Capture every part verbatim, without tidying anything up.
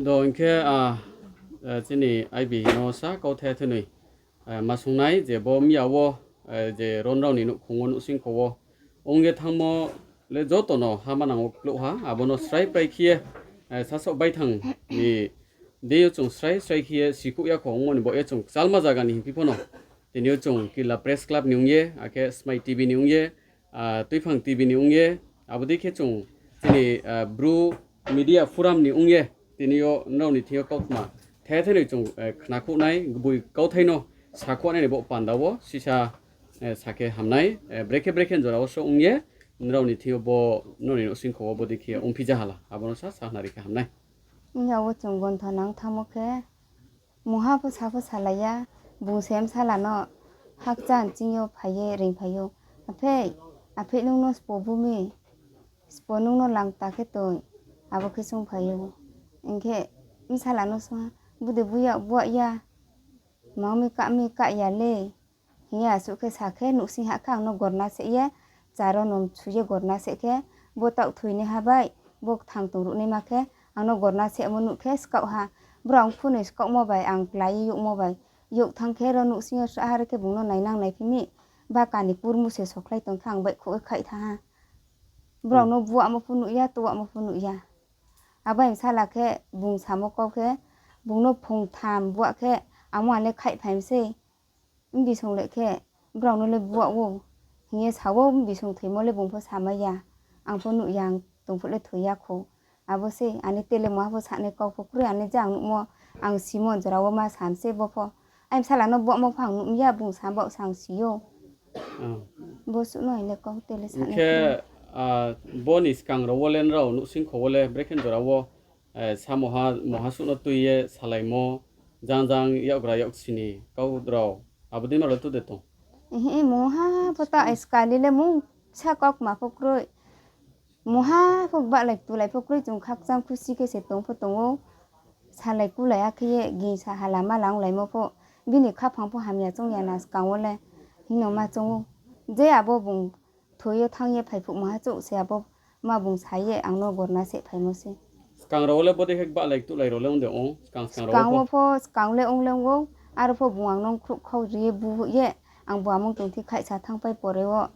Do hing khe, ah, eh, chini I B no sa kauthai thenoi, eh, ma sungnai je bo miya wo, eh, je ro nrao ni nouhkhong wo, nouhsingkho wo ong ye thanngmo le joto no ha manang wo klouh ha, abo no srai prai khe ye, eh, sasaoh baithang ni deing yo chung srai srai khe ye sikhouh ya kho ongmo ni baoh ye chung kchalma zaga ni hingphi pho no. Tini yo chung Killa Press Club ni ong ye, akhe Smai T V ni ong ye, ah, Tuiphang T V ni ong ye, abo dei khe chung chini, ah, Bru Media Forum ni ong ye, tini yo nrao ni thing yo kautma the the noi chung, eh, khnakhouh nai, gboi kauthai no sakhouh nai ni bo panda wo sisa, eh, sa khe hamnai, eh, brekhe brekhe jora wo so ong ye, nrao ni thing yo bo, nrao ni nouhsingkho wo bo dei khe ongphi ja hala, abo no sa sa khnari khe hamnai. Ong ya wo chung gontha nang thanngmo khe, mungha pho sa pho salai ya, bung se bsala no hakcha nching yo phai ye reingphai ou. Aphei, aphei nung no spo bu mi, spo nung no langta khe toi, abo khe sungphai ou. Hing khe bsala no sung ha, bu de bu ya, bu ya, mang mi kah mi kah ya le. Hing ye asuh khe sa khe, nouhsing ha khe ang no gorna seh ye, charo no msu ye gorna seh khe, bo taoh thoinaiha bai, bo kthang tongruhnaima khe, ang no gorna sehmo nuh khe skaoh ha. Brao ang phunoi skaohmo bai ang klái ye youhmo bai youh thanng khe, ro nouhsing yo srahha re khe bung no nainang naiphi mi, baka ni kurmu se sokhlai tong khe ang baihkhouh ye khaih thanng ha. Brao no buahmo pho nuh ya, tuahmo pho nuh ya. Abai bsala khe bung samo kau khe, bung no phung tham buah khe, amo ang le khaihphai mi sei. Mbisong le khe, brao no le buah ou. Hing ye sa ou, mbisong thoimo le bung pho samai ya. Ang pho nuh ya, ang tong phuh le thoi ya kho. Abo sei, ani tele mungha pho sanai kau pho kroi, ani je ang nuhmo, ang simo jora wo ma sam sei bo pho. Ai bsala no buahmo pho ang nuh ya, bung sam baoh sa ang si ou. Bo suh no hing le kau tele sanai khe, bo ni skang rao wo le nrao nouhsingkho wo le brekhe jora wo, eh, sa mungha, mungha suh no tui ye salaimo, jang jang yakgra yaksi ni kau rao, abo dei ma rao le tu de tong? Mungha pho ta skali le mungsa kaukma pho kroi. Mungha pho gbahlai tulai pho kroi, chung khakchang khusi khe se tong pho tong ou. Salai kulai akhe ye gingsa hala mala onglaimo pho. Bini khaphang pho hamya choung ya na skang wo le hing no ma choung ou. Je abo bung thoi ye thanng ye phai phuh mungha chouh se abo ma bung sa ye ang no gorna seh phaimo se. Skang rao wo le bodei khe gbahlai tulai rao le ong de ong, skang skang rao wo pho? Skang wo pho skang le ong le ong ou, aro pho bung ang no khruh khau ri ye bu ye, ang bo amung tongthi khaihsa thanngpai pore wo.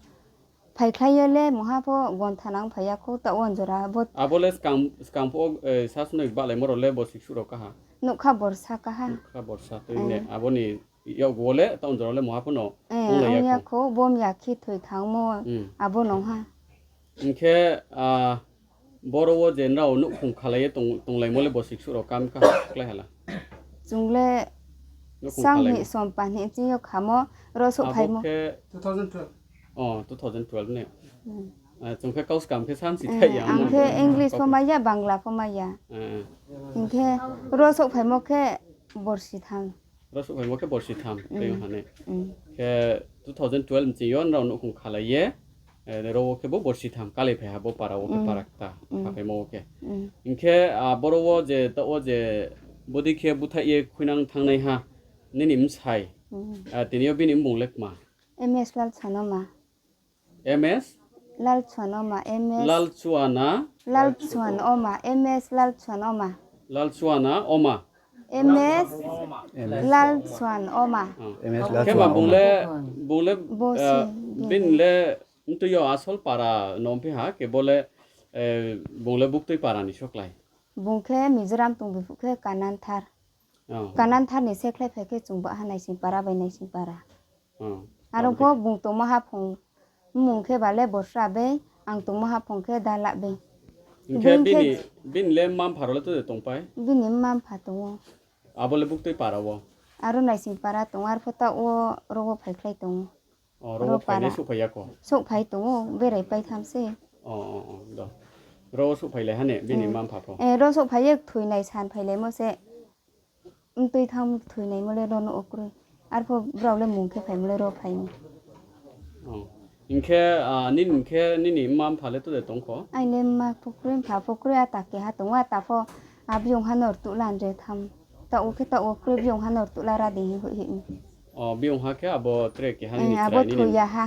Phaikhlai ye le mungha pho gontha nang phai ya khou, taoh wo jora bo. Abo le skang, skang pho, eh, sa snoi gbahlaimo rao le borsi ksuh rao kaha? Nougkha borsa kaha. Nougkha borsa tui ne, abo ni yakgu wo le, taoh jora le mungha pho no ong ya khou, bo mya khe thoi thanngmo, abo nung ha. Hing khe, boro wo je nrao nouhkhong khalai ye tong, tonglaimo le borsi ksuh rao kam kaha klái hala? Chung le sang ni sompa ni ching yo khamo, ro souhphaimo. Two thousand twelve ne. Chung khe kau skam khe samsi thai ya. Ang khe English pho mai ya, Bangla pho mai ya. Hing khe ro souhphaimo khe borsi tham. Ro souhphaimo khe borsi tham, tei ong ha ne. Khe two thousand twelve ni ching yo nrao nouhkhong khalai ye, ro wo khe bo borsi tham kalai phai ha bo para wo khe, para kta, khaphaimo wo khe. Hing khe, boro wo je, taoh wo je, bodei khe búthaih ye khuinang thanngnaiha, nini bsai, tini yo bini mmung le kma? M S Lalchhuanoma. M S? Lalchhuanoma, M S. Lalchhuana? Lalchhuanoma, M S Lalchhuanoma. Lalchhuana Oma? M S Lalchhuanoma. Khe ma bung le, bung le, bini le mtui yo asol para no ongphi ha, khe bo le, bung le buktui para ni soklai? Bung khe Mizoram tong bi phuh khe Kananthar. Kananthar ni sekhlai phai khe chung baha Naisingpara bai Naisingpara. Aro pho bung tongmo haphung mmung khe ba le Borsra bei, ang tongmo haphung khe Dala bei. Hing khe bini le mma-mpha rao le to de tongpai? Bini mma-mpha tong ou. Abo le buktui para wo? Aro Naisingpara tong ou, arpho taoh wo ro wo phaikhlai tong ou. Ro wo phainai souhphai ya kho? Souhphai tong ou, berai pai tham se. Ro wo souhphailai ha ne bini mma-mpha pho? Ro souhphai ye thoinai san phailaimo se. Mtui thanng thoinaimo le ro no wo kroi. Arpho brao le mung khe phaimo le ro phai mi. Hing khe, nini khe nini mma-mpha le to de tong kho? Aini mma pho kroi, mpha pho kroi, ata keha tong ou, ata pho, a biyong ha no rtuh la nre tham. Taoh wo khe taoh wo kroi, biyong ha no rtuh la ra di hing hoih hoih mi. Biyong ha khe abo tre keha nini chrai nini? Abo thoi ya ha.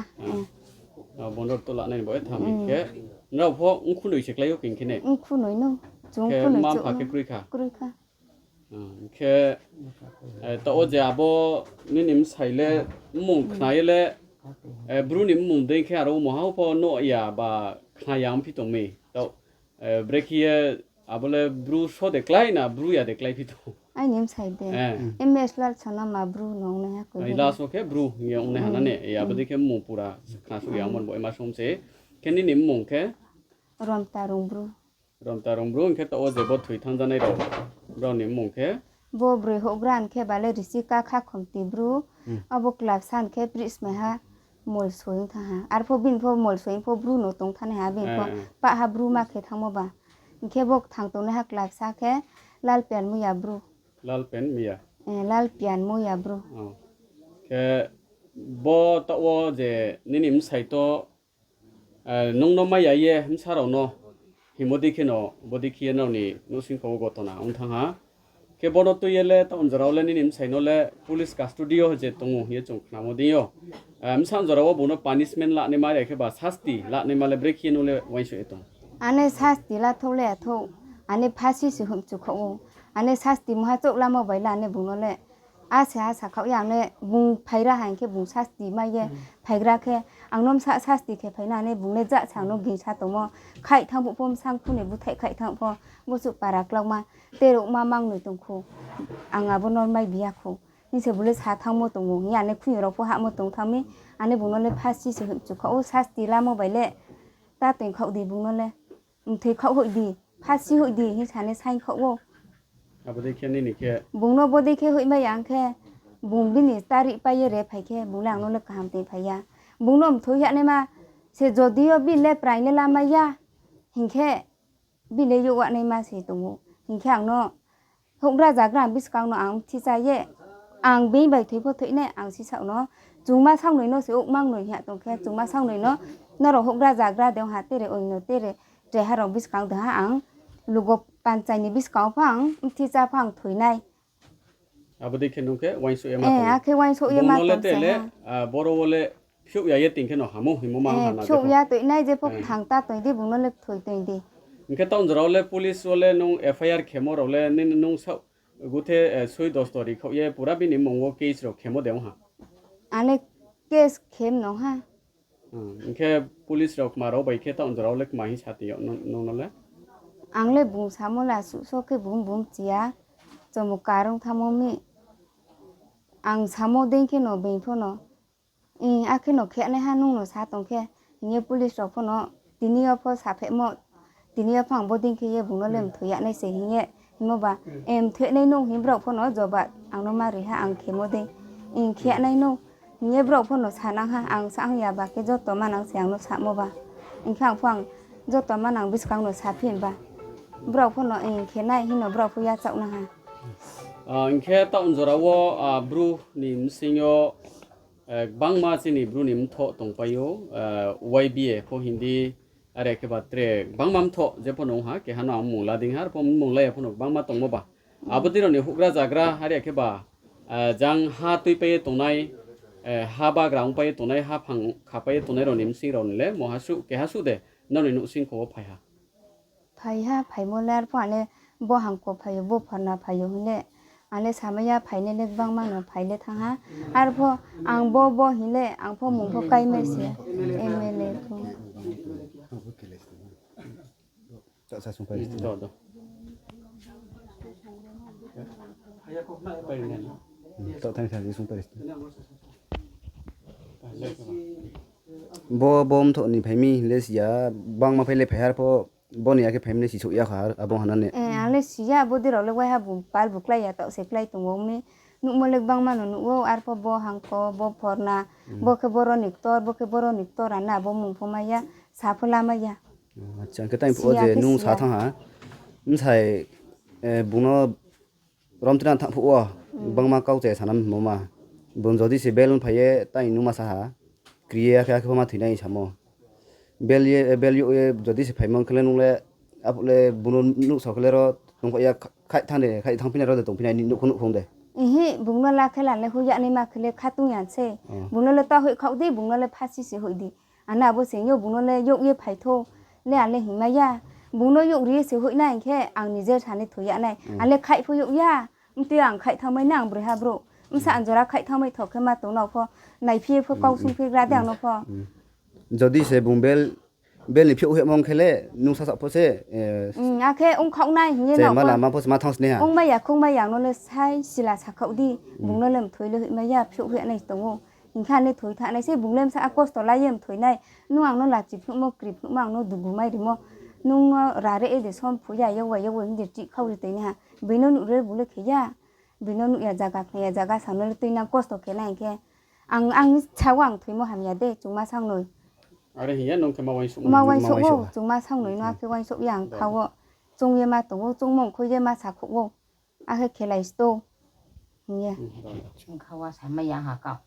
Bo no rtuh la nai ni bo e tham hing khe. Nrao pho mkhunoi se klái ou khe hing khe ne? Mkhunoi no. Chung khe mkhunoi mma-mpha khe kroi kha? Kroi kha. Hing khe, taoh wo je abo nini bsai le mmung khna ye le, Bru ni mmung dei khe aro mungha pho nuh ya ba khna ya ongphi tong mi. Taoh, brekhe ye abo le Bru so de klái na Bru ya de kláiphi tong? Aini bsai de. M S Lalsonama Bru no ongnaiha koi. Last wo khe Bru hing ye ongnaiha na ne? Abo dei khe mmung pura khna suh ya ongmo bo ema song se. Khe nini mmung khe? Romtarung Bru. Romtarung Bru hing khe taoh wo je bo thoi thanngjanai rao, brao ni mmung khe? Bo broi houhgra hing khe ba le Risi Kakha Khomti Bru. Abo club sa hing khe prismaiha molsoi ong thanng ha. Arpho bini pho molsoi pho Bru no tong thanngnaiha, bini pho pahha Bru ma khe thanngmo ba. Hing khe bo kthang tongnaiha club sa khe Lalpian Muya Bru. Lalpian Muya. Lalpian Muya Bru. Khe bo taoh wo je nini bsai to, nung no mai ya ye bsa rao no hingmo dei khe no, bodei khe ye nrao ni nouhsingkho wo gotona ong thanng ha. Khe bo no tui ye le taoh jora wo le nini bsai no le police custody yo je tong ou hing ye chung khnamo dei yo. Bsa jora wo bung no punishment lanaima are khe ba sasti lanaima le brekhe ye nung le uaingsouh ye tong? Ane sasti lathouh le athouh, ane phasi se hoihmchu khaoh ou. Ane sasti mungha chouh lamo bai le ane bung no le a se a sa khaoh ye ang le bung phaira ha hing khe bung sasti mai ye phaigra khe ang no bsa sasti khe phai na ane bung le ja se ang no gingsa tongmo. Khaih thanng phuh pho bsa mkhu ni búthaih khaih thanng pho, bosuh para klauma, terokma mangnoi tong khou, ang abo no mai bi ya khou. Hing se bung le sa thanngmo tong ou hing ye ane khuiyo rao pho hahmo tong thanng mi, ane bung no le phasi se hoihmchu khaoh ou, sasti lamo bai le ta toing khaoh di bung no le. Mthoi khaoh hoih di, phasi hoih di hing sa ne saing khaoh ou. Bung no bodei khe hoihmai ya ong khe, bung bini tarih pai ye re phai khe, bung le ang no le kaham toing phai ya. Bung no mthoi yagnaima se jodi yo bini le praing le lamai ya, hing khe bini le youh wanaima se tong ou. Hing khe ang no houhgra zagra buskang no ang thicha ye, ang being bai thoi pho thoi nai, ang sisaoh no, chungma saongnoi no se ouhmangnoi hing ya tong khe, chungma saongnoi no, nrao houhgra zagra de ong ha, tere oing no tere, treha rao buskang de ha ang, lugo panchai ni buskang pho ang mthicha pho ang thoi nai. Abo dei khe nung khe uaingsouh ye ma tong ou. Akhe uaingsouh ye ma tong se ha. Boro wo le phiouh ya ye toing khe no hamo hingmo ma ha na. Phiouh ya toing nai, jepho kthang ta toing di, bung no le kthoi toing di. Hing khe taoh jora wo le police wo le nung F I R khemo rao le nung saoh guthe soi dosto ri khaoh ye pura bini mmung wo case rao khemo de ong ha? Ang le case khem no ha. Hing khe police rao kma rao bai khe taoh jora wo le kma hing sa toing yo nung no le? Ang le bung samo le asuh so khe bung bung chi ya, chomo karong thanngmo mi. Ang samo dei khe no being pho no, akhe no khenaiha nung no sa tong khe, hing ye police rao pho no, tini yo pho saphehmo, tini yo pho ang bodei khe ye bung no le mthoi ya nai se hing ye, hingmo ba, mthoi nai nung hing brao pho no joba ang no ma ri ha ang khemo dei, khenai nung, hing ye brao pho no sa nang ha, ang sa hing ya ba khe joto manang se ang no samo ba. Hing khe ang pho ang joto manang buskang no saphi ba. Brao pho no khenai hing no brao pho yachaoh nang ha. Hing khe taoh jora wo Bru ni bsing yo gbangma chini Bru ni mthoh tongpai ou, Y B A pho hing di, are khe ba tre gbangma mthoh jepho no ong ha, keha no ang mmung la dei ha, arpho mmung la ya pho no gbangma tongmo ba. Abo dei rao ni houhgra zagra are khe ba, jang ha tuipai ye tongnai, ha bagra ongpai ye tongnai, haphang khapai ye tongnai rao ni bsing rao ni le mungha suh keha suh de nrao ni nouhsingkho wo phai ha? Phai ha, phaimo le arpho ang le bo hangko phai ou, bo phorna phai ou hing le, ang le samai ya, phainai le gbangma no phai le thanng ha. Arpho ang bo bo hing le ang pho mung pho káimai se, M L A pho. Bo, bo mthoh ni phai mi hing le si ya, gbangma phai le phai ha arpho, bo ni ya khe phai mi le sisouh ya kha, abo hana ne. Ang le si ya, bodei rao le waiha bung pal bu klái ya, taoh se klái tong ou mi. Nuhmo le gbangma no nuh ou, arpho bo hangko, bo phorna, bo khe boro ni ktor, bo khe boro ni ktor, ano abo mung pho mai ya, sa pho la mai ya. Acha, hing khe tang phuh wo je nung sa thanng ha, bsai, bung no romtina thanng phuh wo, gbangma kau chaya sanamo ma. Bung jodi se bail ong phai ye, tang nung ma sa ha, kri ye, akhe, akhe pho ma thoi nai samo. Bail ye, bail youh ye jodi se phaimo khe le nung le, aphuh le bung no nuhsao khe le ro tongkhaoh ya, khaih thanng de, khaih thanngphi nai ro de tongphi nai, nuhkhong nuhkhong de. Bung no la khe la le hoih ya naima khe le khatung ya sei. Bung no le ta hoih khaoh di, bung no le phasi se hoih di. Ano abo se yo bung no le youh ye phai thou. Le ang le hingmai ya. Bung no youh ri ye se hoih nai hing khe ang ni je sa ni thoi ya nai. Ang le khaih pho youh ya. Mtui ang khaih thanngmai nai ang broiha brouh. Bsa ang jora khaih thanngmai tho khe ma tong no pho. Naiphi ye pho kau sungphi gra de ang no pho. Jodi se bung bel, bel ni phiouh hemo ong khe le nung sasaoh pho se, akhe ongkhaoh nai hing ye je no ma pho lama pho se ma thanng sni ha. Ongmai ya, khongmai ya, ang no le sai sila sakhaoh di. Bung no le mthoi le hoihmai ya, phiouh hoih nai tong ou. Hing khe ang le thoi thanng nai se, bung le bsa kosto la ye mthoi nai. Nung ang no lachi phnuhmo, kri phnuhmo, ang no dugu mai rimo. Nung no rare e de som phu ya, yak wa yak wa hing de chih khau ri toi nai ha. Bini no nuh re bung le khe ya. Bini no nuh ya zaga, khna ya zaga, sa no le tuinang kosto khe nai hing khe. Ang, ang sa wo ang thoimo hamya de, chungma sangnoi. Are hing ye nung khe ma uaingsouh ou, chungma sangnoi no akhe uaingsouh ye ang kha wo. Choung ye ma tong ou, choungmo ongkhoi ye ma sakhouh ou. Akhe khelai sto. Hing ye. Kha wa samai ya ha kau.